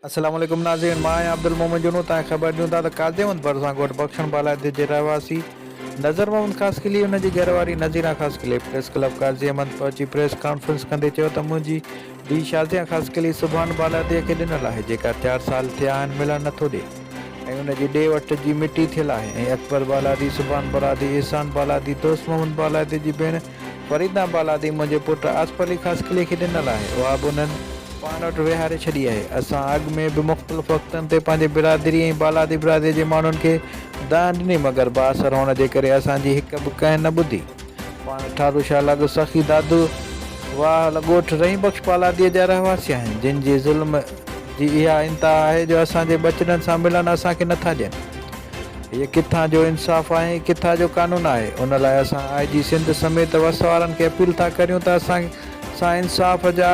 السلام عليڪم ناظرين مان آهيان عبدالمومن جونو توهان کي خبر ڏيون ٿا ته قاضي احمد ڀرسان ڳوٺ بخشڻ بالادي جي رهواسي نظر محمد خاصخيلي ان جي گهر واري نذيران خاصخيلي پريس ڪلب قاضي احمد پهچي پريس ڪانفرنس ڪندي چيو ته منهنجي ڌيء شازيا خاصخيلي سبحان بالادي کي ڏنل آهي جيڪا چار سال ٿيا آهن ملڻ نٿو ڏي ۽ ان جي ڏي وٺ جي مٽي ٿيل آهي ۽ اڪبر بالادي سبحان بالادي احسان بالادي دوست محمد بالادي جي ڀيڻ فريده بالادي منهنجي پٽ آصف علي خاصخيلي کي ڏنل آهي، اها به انهن پاڻ وٽ ويهاري ڇڏي آهي. اسان اڳ ۾ به مختلف وقتن تي پنهنجي برادري ۽ بالادي برادري جي ماڻهن کي دانهن ڏني مگر بااثر هئڻ جي ڪري اسان جي هڪ به ڪنهن نه ٻڌي. پاڻ ٺارو شاهه لڳ سخي دادو واهه لڳ ڳوٺ رحيم بخش بالاديء جا رهواسي آهن، جن جي ظلم جي اها انتها آهي جو اسان جي ٻچڙن سان ملڻ اسان کي نٿا ڏين. هيء ڪٿان جو انصاف آهي ۽ ڪٿان جو قانون آهي؟ ان لاء اسان آء جي سنڌ سميت وس وارن کي اپيل ٿا ڪريون ته اسان سان انصاف جا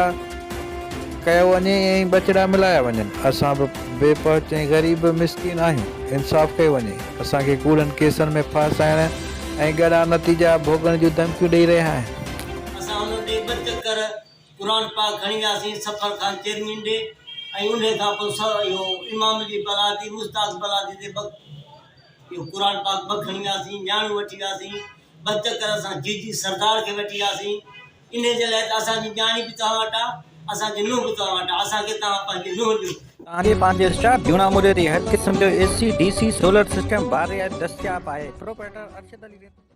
ڪيو وڃي ۽ ٻچڙا ملايا وڃن. اسان به بي پهچ ۽ غريب مسڪين آهيون. انصاف ڪيو وڃي. اسان کي ڪوڙن ڪيسن ۾ ڦاسائڻ ۽ ڳرا نتيجا ڀوڳڻ جون ڌمڪيون ڏئي رهيا آهن. اسان ان ڏي ٻه چڪر قرآن پاڪ کڻي وياسين سفر خان چيئرمين ڏي ۽ انهي کان پوء اهو امام علي بلادي مشتاق بلادي تي ٻه اهو قرآن پاڪ ٻه کڻي وياسين نياڻيون وٺي وياسين ٻه چڪر اسان جي جي سردار کي وٺي وياسين انهي جي لاء ته اسان جي نياڻي به توهان وٽ آ اسان جي نونهن به توهان وٽ آ اسان کي توهان پنهنجي نونهن ڏيو. توهان جي پنهنجي اسٽاف جهونا موري تي هر قسم جو A C, D C, solar system باري دستياب آهي. پروپرائيٽر ارشد علي رند.